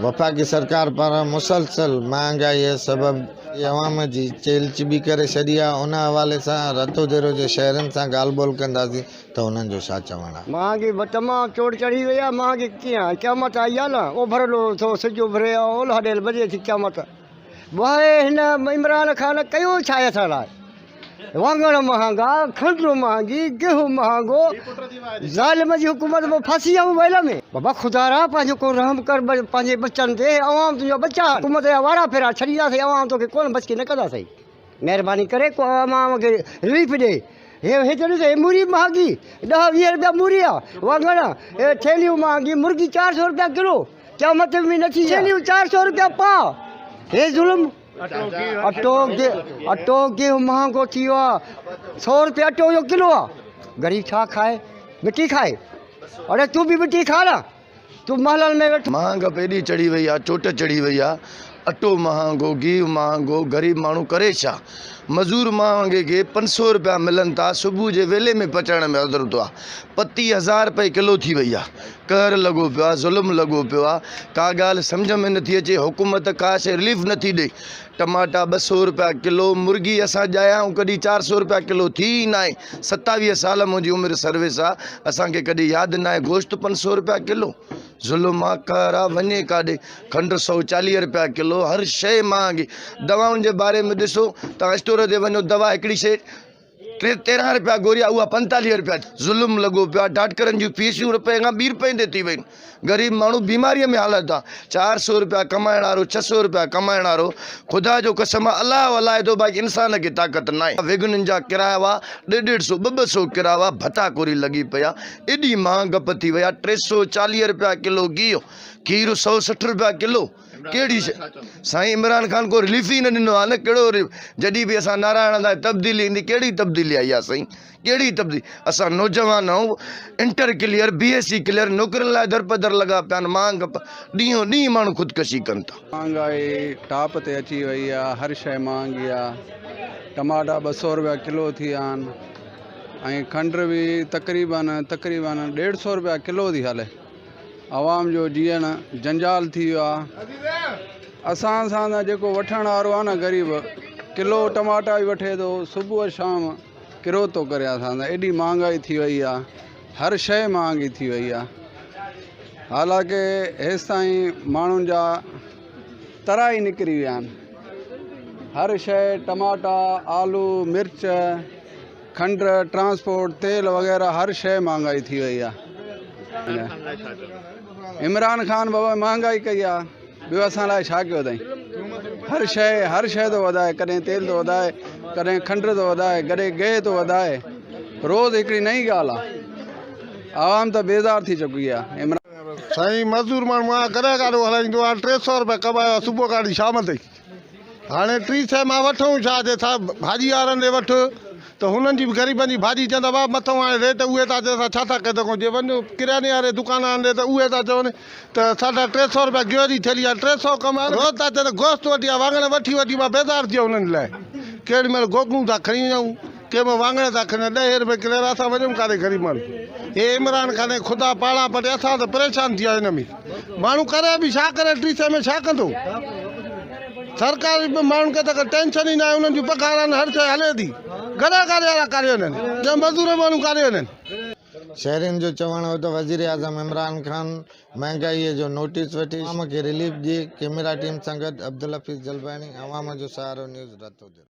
وفاقي سرڪار پاران مسلسل مهانگائي سبب عوام جي چيلهه چٻي ڪري ڇڏي آهي ان حوالي سان رتوديرو جي شهرين سان ڳالهه ٻولهه ڪنداسين ته انهن جو ڇا چوڻ آهي. مهانگي به تمام چوٽ چڙهي وئي آهي مهانگي ڪيئن قيامت آئي آهي نه اوڀر ڏو ٿو سج اڀري اولهه ڏي وڄي ٿي قيامت واهي هن عمران خان ڪيو ڇا آهي اسان لاء واڱڻ مهانگا کنڊ مهانگي گيهه مهانگو ظالم جي حڪومت ۾ ڦاسي آئون ويل ۾ بابا خدا را پنهنجو ڪو رحم ڪر پنهنجي ٻچن تي عوام تنهنجا ٻچا حڪومت جا وارا ڦيرا ڇڏينداسين عوام توکي ڪونه بچڪي نه ڪنداسين مهرباني ڪري ڪو عوام کي رليف ڏي هي هي ته ڏس هي موري مهانگي ڏهه ويهه روپيا موري آ واڱڻ هي ٿيلهيون مهانگي مرغي 400 روپيا ڪلو قيامت ۾ نه ٿي ٿيلهيون 400 روپيا پاء هي ظلم اٽو اٽو گيهه مهانگو ٿي ويو آ 100 روپيا اٽو جو ڪلو آ غريب ڇا کائي مٽي کائي اڙي تون به مٽي کاء نه تون محلن ۾ ويٺو. مهانگپ ايڏي چڙهي وئي آ، چوٽ چڙهي وئي آ، اٽو مهانگو، گيهه مهانگو، غريب ماڻهو ڪري ڇا؟ مزور مهانگي کي 500 رپيا ملن ٿا، صبح جي ويلي ۾ پچائڻ ۾ اجرت آ، پتي هزار رپئي ڪلو ٿي وئي آ، قهر لڳو پيو آ، ظلم لڳو پيو آ، ڪا ڳالهه سمجهه ۾ نٿي اچي، حڪومت ڪا شيء رليف نٿي ڏئي، ٽماٽا 200 رپيا ڪلو، مرغي اسان ڄايا آهيون ڪڏهن 400 رپيا ڪلو ٿي ئي ناهي، 27 سال منهنجي عمر سروس آ، اسان کي ڪڏهن ياد ناهي گوشت 500 رپيا ڪلو، ظلم آ قهر آ وڃي ڪاڏي، کنڊ 140 رپيا ڪلو، هر شيء مهانگي، دوائن جي باري ۾ ڏسو توهان اسٽور تي وڃو دوا هڪڙي شيء ٽي 13 رپيا گوري آ اها 45 رپيا، ظلم لڳو پيو آ، ڊاڪٽرن جون فيسون رپئي کان 2 رپئي تي ٿي ويون، غريب ماڻهو بيماريء ۾ حالت آ، 400 رپيا ڪمائڻ وارو 600 رپيا ڪمائڻ وارو خدا جو قسم آ الله هلائي ٿو باقي انسان کي طاقت ناهي. ويگنن جا ڪرايا هئا ڏيڍ ڏيڍ سو ٻه ٻه سو ڪرايا هئا ڀتا خوري لڳي پئي آ ايڏي مهانگپ ٿي وئي آ 340 رپيا ڪلو گيهه کير 160 رپيا ڪلو ڪهڙي شي سائين عمران خان ڪو رليف ئي نه ڏنو آ نه ڪهڙو رليف جڏهن به اسان نعرا هڻندا آهيون تبديلي ايندي ڪهڙي تبديلي آئي آ سائين ڪهڙي تبديلي اسان نوجوان آهيون inter clear B S C clear نوڪرين لاء درپدر لڳا پيا آهن مهانگ ڏينهون ڏينهن ماڻهو خودڪشي ڪن ٿا. مهانگائي ٽاپ تي اچي وئي آ هر شيء مهانگي آ ٽماٽا 200 روپيا ڪلو ٿي ويا آهن ۽ کنڊ به تقريبن تقريبن 150 روپيا ڪلو ٿي هلي عوام جو جيئڻ جنجال ٿي ويو آ اسان سان ته جيڪو وٺڻ وارو آ نه غريب ڪلو ٽماٽا به وٺي ٿو صبح شام ڪرو ٿو ڪري اسان سان ايڏي مهانگائي ٿي وئي آ هر شيء مهانگي ٿي وئي آ حالانڪه هيستائين ماڻهن جا ترا ئي نڪري ويا آهن هر شيء ٽماٽا آلو مرچ کنڊ ٽرانسپورٽ تيل وغيره هر شيء مهانگائي ٿي وئي آ عمران خان بابا مهانگائي ڪئي آ ٻيو اسان لاء ڇا ڪيو اٿائين هر شيء هر شيء ٿو وڌائي ڪڏهن تيل ٿو وڌائي ڪڏهن کنڊ ٿو وڌائي ڪڏهن گيهه ٿو وڌائي روز هڪڙي نئين ڳالهه آ عوام ته بيزار ٿي چڪي آ عمران سائين مزدور ماڻهو آ گڏهه گاڏو هلائيندو آ 300 روپيا ڪمايو آ صبح کان وٺي شام تائين هاڻي ٽي سئي مان وٺون ڇا جي ٿا ڀاڄي وارن ڏي وٺ ته هنن جي به غريبن جي ڀاڄي چوندا بابا مٿئون هاڻي ريٽ اهي ٿا چون اسان ڇا ٿا ڪري سگهون جي وڃو ڪرياني واري دڪان وارن ڏي ته اهي ٿا چون ته 350 روپيا گيهه جي ٿيلهي آهي 300 ڪمايو روز ٿا چون گوشت وٺي آ واڱڻ وٺي وٺي مان بيزار ٿي ويو هنن لاء ڪهڙي مهل گوگڙون ٿا کڻي وڃون ڪنهن مهل واڱڻ ٿا کڻي وڃون 10 روپئي ڪلو اسان وڃون ڪاڏي غريب ماڻهو هي عمران خان ۽ خدا پاڙان پٽي اسان ته پريشان ٿي ويا هن ۾ ماڻهو ڪري به ڇا ڪري 300 ۾ ڇا ڪندو سرڪاري به ماڻهن کي ته ٽينشن ئي ناهي انهن جون پگهار آهن هر شيء هلي ٿي گڏهه ڪاڏي وارا ڪاڏي وڃن يا مزدور ماڻهو ڪاڏي وڃن. شهرين جو چوڻ هو ته وزيراعظم عمران خان مهانگائي جو نوٽيس وٺي عوام کي رليف ڏئي، ڪئميرا ٽيم سان گڏ عبدالحفيظ جلباڻي، عوام جو سهارو نيوز، رتوديرو.